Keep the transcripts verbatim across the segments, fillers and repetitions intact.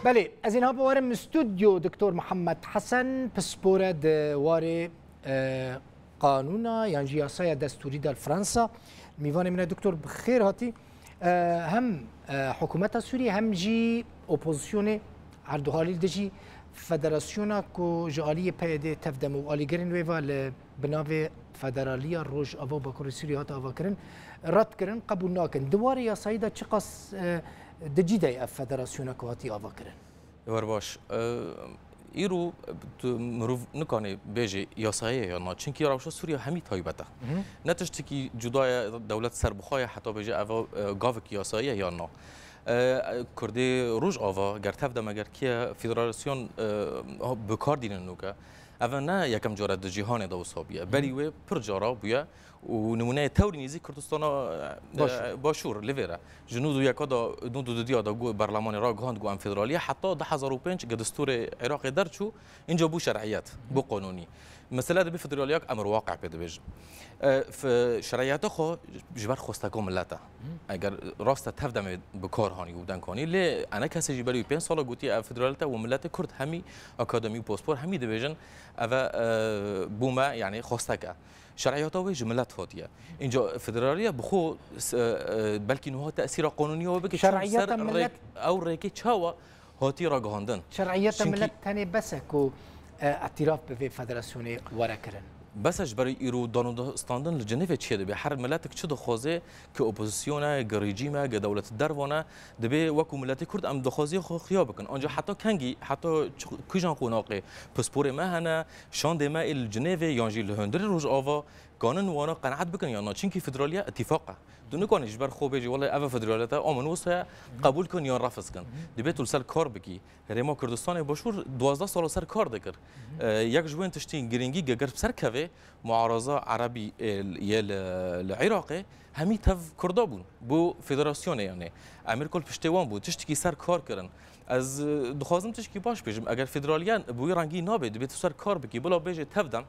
Belê, ez ê niha biwarim stûdyo Doktor Mihemed Hesen, pispor e di warê, e, qanûna yan jî yasaya destûrî de li Fransa. Mîvanê min e Doktor, bi xêr hatî. E, hem, e, hikûmeta Sûriyê hem jî opozisyonê her du halî li dijî federasyona ku ji aliyê P Y D, Tevdem û alîgirên wê ve li bi navê Federaliya Rojava û Bakurê Sûriyê hat avakirin, red kirin, qebûl nakin. Di warê yasayî de çiqas, e, di cî de ye ev federasyona ku hatî avakirin? Wer baş. E, îro tu mirov nikanê bêjê yasayê ya na. Çimkî rewşa Sûriye hemî taybet e. Hı hı. Ne tiştekî cuda ye, dewlet serbixwe ye, heta bêje ev, e, gavek yasayî ye ya na. E, Kurdê Rojava, ger Tevdem e, ger kî ye, federasyon, e, bi kar dînin nûke. Ev ne yekem car e di cîhanê de wisa bûye. Hı hı. Berî wê pir cara bûye û nimûneyê tewrî nêzîk Kurdistana, e, Başûr. Başûr li vê re. Ji nod û yeka de, nod û dudiya de got, berlemanê ragihand got em federalî ye, heta du hezar û pênc ge destûrê Iraqê derçû, înca bû şer'iyet, bû qanûnî. Mesele dibê federaliyak em waqe pê dibêjin. E, f-, şer'iyeta xwe ji ber xwesteka millet e. Eger rast e Tevdemê bi kar hanî û deng hanî, lê enekesê jî berî pênc sala gotiye ev federalite û milletê Kurd hemî akademî û pospor hemî dibêjin, ev e, e, bû me, yanî xwestek e. Şer'iyeta wê ji millet hatiye. Înca federaliya bi xwe s-, e, e, belkî niha tesîra qanûnî wê bike, çi ser Şer'iyeta rêk-, millet ew rêkê çawa hatî ragihandin? Şer'iyeta Çimkî millet tenê bes e ku, e, îtiraf bi vê federasyonê were kirin. Bes e ji ber îro danûstandin li Cinêvê çê dibe. Her miletek çi dixwaze ki opozîsyon e, ki rejîm e, ki dewlet dervan e, dibe wekû miletê Kurd em daxwaziya xwe xuya bikin. Anca heta kengî, heta çi-, kîjan qonaxê pisporê me hene, şandê me ê li Cinêvê yan jî li hundirê Rojava, kanin wana qenaet bikin yan na? Çimkî federaliya îtîfaq e. Tu nikanî ji ber xwe bêjî, wele ev federaliyete a min wisa ye, qebûl kin yan refz kin. Dibê tu li ser kar bikî. Herêma Kurdistanê Başûr duwazdeh sala ser kar dikir. E, yek ji wen tiştên girîngî ge ger bi ser kevê, muaraza erebî, e, yê li, li Iraqê, hemî tev Kurda bûn. Bû federasyonê, yanî Amerîka li piştê wan bû. Tiştekî ser kar kirin. Ez, e, dixwazim tiştekî baş bêjim. Eger federaliya bi wî rengî nabe, dibê tu ser kar bikî. Bila bêjê Tevdem,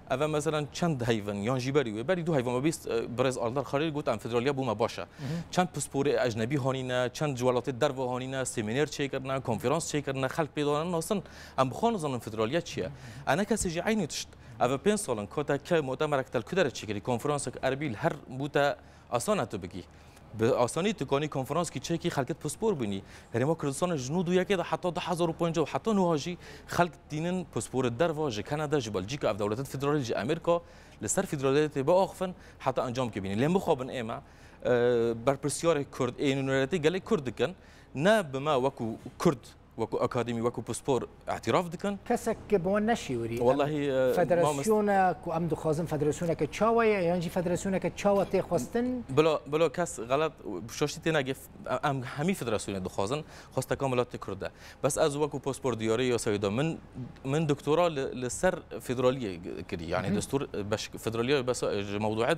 Ev e, meselen, çend heyv in, yan jî berî wê, berî du heyv in, me bîst, e, birêz Aldar Xalîl got, em federaliya bû me baş e. Çend pisporê ecnebî hanîne, çend ji welatê derve hanîne, semîner çêkirine, konferans çêkirine, xelk pê dane nasin, em bi xwe nizanin federaliya çi ye. Enekesê jî eynî tişt. Ev e pênc sal in, kate ke mutemerek te li ku derê çêkirî, konferansek erbî li her bûte asan e tu bikî. Bi asanî tu kanî konferanskî çêkî, xelkê pispor bînî. Herêma Kurdistanê ji nod û yekê de heta du hezar û pêncî û heta niha jî xelk tînin pisporê derva, ji Kanada, ji Belcîka, ev dewletên federalî ji Amerîka li ser federaliyetê biaxifin heta encamkê bînî. Lê mixabin ê me, e, berpirsiyarê Kurd, ê nûneretê gelê Kurd dikin, ne bi me wekû Kurd, wekû akademî, wekû pispor îtiraf dikin. Kesek bi wan neşîwirî. Wellahî, e, federasyona ku em dixwazin federasyoneke çawa ye, yan jî federasyoneke çawa tê xwestin? Bila, bila kes xelet, şaştî tê nege, em hemî federasyonê dixwazin, xwesteka miletê Kurd e. Bes ez wekû pispor diyarê yasayê de min, min doktora li, li ser federaliyê kirî. Yanî destûr, beş, federaliya bes ji mewduet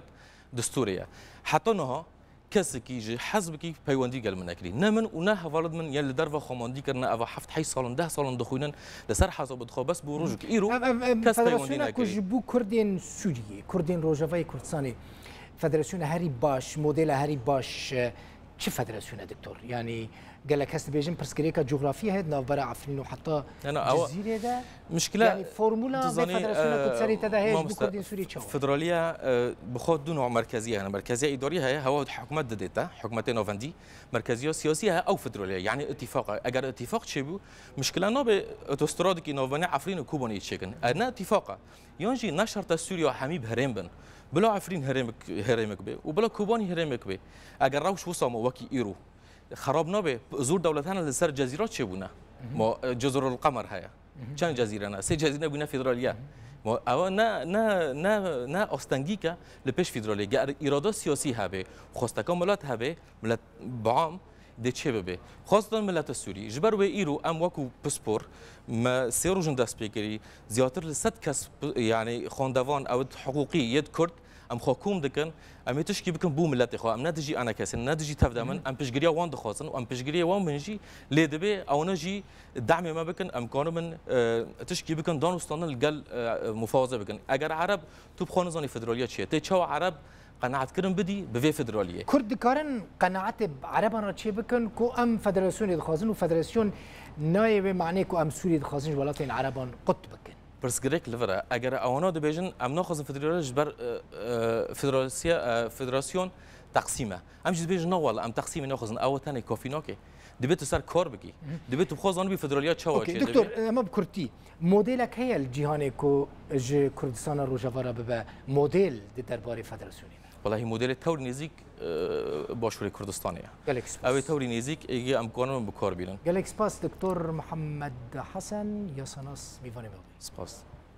destûrê ye. Heta niha kesekî ji hizbekî peywendî gel min nekirî. Ne min û ne hevalên min yên li derve xwemandî kirine, eva heft heyş sal in, deh sal in dixwînin, li ser hesabê dixwe bes bû rojek. Îro kes peywendî nekirî. Federasyona ku ji bo Kurdên Sûriyê, Kurdên Rojavayê Kurdistanê, federasyona herî baş, modela herî baş, e, çi federasyona, doktor? Yanî gelek kes dibêjin pirsgirêka cografî heye di navbera Efrîn û heta Cizîrê de. Mişkile, yanî formula vê federasyona ku di serê te de heye ji bo Kurdên Sûriyê çawa? Federaliya, e, bi xwe du nû merkezî hene. Merkeziya îdarî heye, hewa hikûmet didê te, hikûmetê navendî. Merkeziya siyasî heye, ew federaliya, yanî îtîfaq e. Eger îtîfaq çêbû, mişkile nabe otostradekî navbeyna Efrîn û Kobaniyê çêkin. E, ne îtîfaq e. Yan jî ne şert e Sûriya hemî bi herêm bin. Bila Efrîn herêmek, herêmek be û bila Kobanî herêmek be. Eger rewş wisa ma wekî îro xerab nabe, zor dewlet hene li ser cezîra çêbûne. Ma, e, Cezirul Qemer heye. Çend cezîre ne? Sê cezîre bûne federaliye. Ma ewa ne, ne, ne, ne astengîk e li pêş federaliyê. Ger îrada siyasî hebe, xwesteka milet hebe, milet bi am dê çê bibe. Xwestin mileta Sûrî. Ji ber wê îro em wekû pispor, me sê roj in dest pê kirî, zêdetir li sed kes, yanî xwendevan, ew ê hiqûqî, yê Kurd, em xwe kom dikin, em ê tişkî bikin bo miletê xwe. Em ne dijî enekesê ne, ne dijî Tevdem in, em piştgiriya wan dixwazin û em piştgiriyê wan bin jî, lê dibê ewne jî demê me bikin, em kanibin, e, tişkî bikin, danûstandin li gel, e, mufaze bikin. Eger Ereb, tu bi xwe nizanî federaliya çi ye. Tê çawa Ereb Qenaetkirin bidî bi vê federaliyê. Kurd dikarin qenaetê bi Ereban re çê bikin ku em federasyonê dixwazin û federasyon nayê wê manê ku em Sûriyê dixwazin ji welatên Ereban qut bikin. Pirsgirêk li vir e. Eger ewana dibêjin em naxwazin federaliyê ji ber e, e, federasiya- e, federasyon teqsîm e. Em jî dibêjin na wele em teqsîmê naxwazin. Ew tenê kafî nake. Divê tu ser kar bikî. Divê tu bixwe zanibî federaliya çawa Okey, çê Doktor, divê. Em bi kurtî, modelek heye li cîhanê ku ji Kurdistana Rojava re bibe model di derbarê federasyonê de? Welahi modelê tewrî nêzîk e, Başûrê Kurdistanê ye. Gelek spas. Ew ê tewrî nêzîk êgê em karin bi kar bînin. Gelek spas Doktor Mihemed Hesen, yasanas, mîvanê me bû. Spas.